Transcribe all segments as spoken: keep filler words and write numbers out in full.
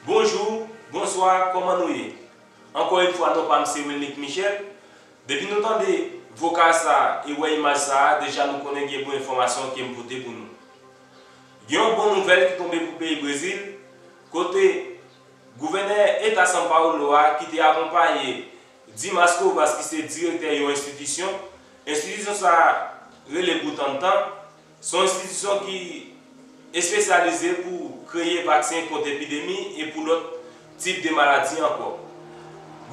Bonjou, bonswa, kòman nou ye? Ankò yon fwa, non pa m se Wilnick Michel. Depi nou tande vokal sa a e wè imaj sa a, deja nou konnen gen bon enfòmasyon ke m pote pou nou. Gen yon bon nouvèl ki tonbe pou peyi Brezil, kote gouvènè eta São Paulo a, ki te akonpaye Dimas Covas, ki se direktè yon enstitisyon, enstitisyon sa a rele Butantan, se yon enstitisyon ki espesyalize pou kreye vaksen kont epidemi e pou lòt tip de maladi ankò.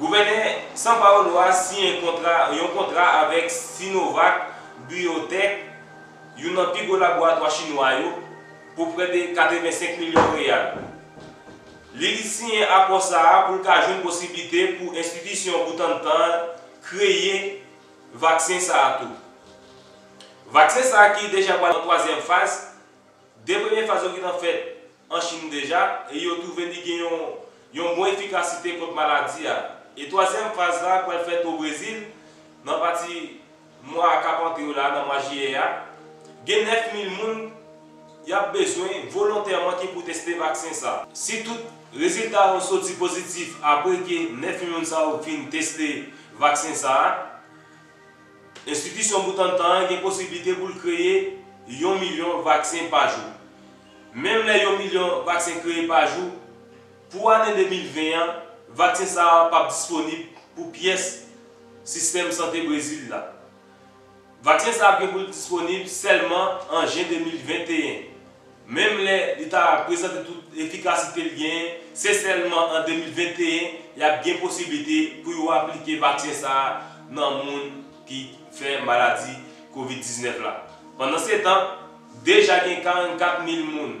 Gouvènè São Paulo a siyen kontra, yon kontra avèk Sinovac Biotech, youn nan pi gwo laboratwa chinwa yo, pou prè de katrevensenk milyon reyal. Li siyen akò sa a pou l ka jwenn posiblite pou enstitisyon Butantan an kreye vaksen sa a tou. Vaksen sa a ki deja pral nan twazyèm faz, de premye faz yo gentan fèt an Chin deja, e yo twouve li gen yon, yon bon efikasite kont maladi a. E twazyèm faz la pral fèt o Brezil, nan pati mwa k ap antre yo la, nan mwa jiyè a. Gen nèf mil moun y ap bezwen volontèman ki pou teste vaksen sa a. Si tout rezilta yo soti pozitif apre ke nèf mil moun sa yo fin teste vaksen sa a, enstitisyon Butantan an gen posiblite pou l kreye yon milyon vaksen pa jou. Menm lè yon milyon vaksen kreye pa jou, pou ane de mil ven an, vaksen sa a p ap disponib pou pyès sistèm sante Brezil la. Vaksen sa a ap gen pou l disponib sèlman an jen de mil venteyen. Menm lè li ta prezante tout efikasite l genyen, se sèlman an de mil venteyen y ap gen posiblite pou yo aplike vaksen sa a nan moun ki fè maladi kovid diznèf la. Pandansetan, deja gen karannkat mil moun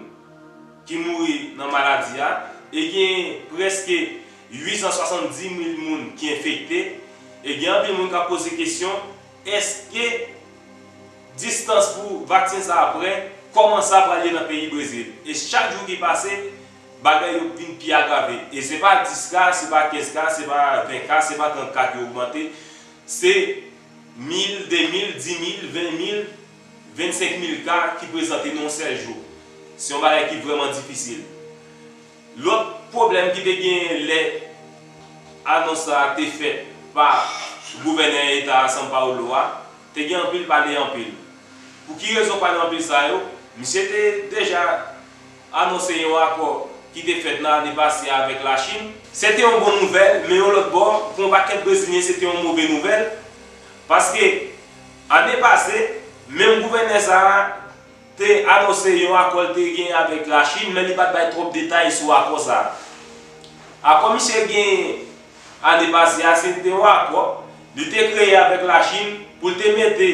ki mouri nan maladi a, e gen prèske uit san swasanndis mil moun ki enfekte, e gen anpil moun k ap poze kesyon, èske distans pou vaksen sa a prè, kòman sa pral ye nan peyi Brezil? E chak jou ki pase, bagay yo vin pi agrave. E se pa dis ka, se pa kenz ka, se pa ven ka, se pa trant ka ki ogmante, se mil, de mil, di mil, ven mil, vennsenk mil ka ki prezante nan yon sèl jou. Se yon bagay ki vrèman difisil. Lòt pwoblèm ki te genyen lè anons sa a te fèt pa gouvènè eta a São Paulo a, te gen anpil pale anpil. Pou ki rezon pale anpil sa yo? Misye te deja anonse yon akò ki te fèt nan ane pase a avèk Lachin. Se te yon bon nouvèl, men yon lòt bò, pou yon pakèt Brezilyen, se te yon move nouvèl. Paske, ane pase, menm gouvènè sa a te anonse yon akò l te gen avèk Lachin, men li pa t bay twòp detay sou akò sa a. Akò misye gen ane pase a, se te yon akò li te kreye avèk Lachin pou l te mete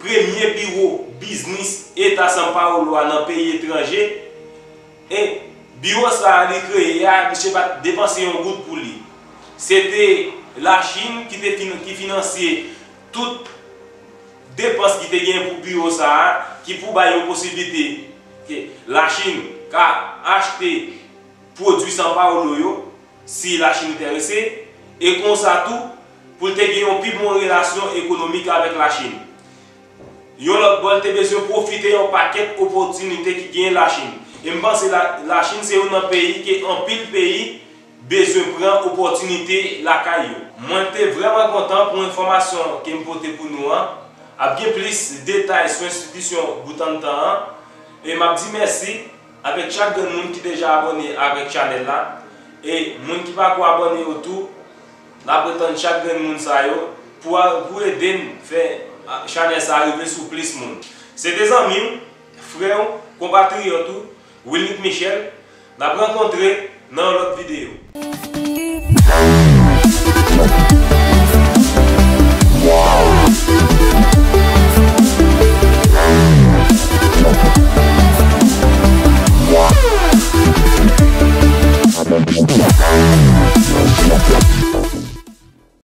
premye biwo biznis eta São Paulo a nan peyi etranje. E biwo sa a li kreye a, misye pa t depanse yon goud pou li. Se te Lachin ki te fin-, ki finansye tout depans ki te gen pou biwo sa a, ki pou bay yon posiblite ke Lachin ka achte pwodui São Paulo yo, si Lachin enterese, e konsa tou, pou l te gen yon pi bon relasyon ekonomik avèk Lachin. Yon lòt bò, l te bezwen pwofite yon pakèt opòtinite ki genyen Lachin. E m panse La-, Lachin se youn nan peyi ke anpil peyi bezwen pran opòtinite lakay yo. Mwen te vrèman kontan pou enfòmasyon ke m pote pou nou an. Ap gen plis detay sou enstitisyon Butantan an. E m ap di mèsi avèk chak grenn moun ki deja abòne avèk chanèl la. E moun ki pako abòne yo tou, n ap ret tann chak grenn moun sa yo pou a, pou ede n fè, a, chanèl sa a rive sou plis moun. Se te zanmi w, frè w, konpatriyòt ou, Wilnick Michel. N ap rankontre nan yon lòt videyo.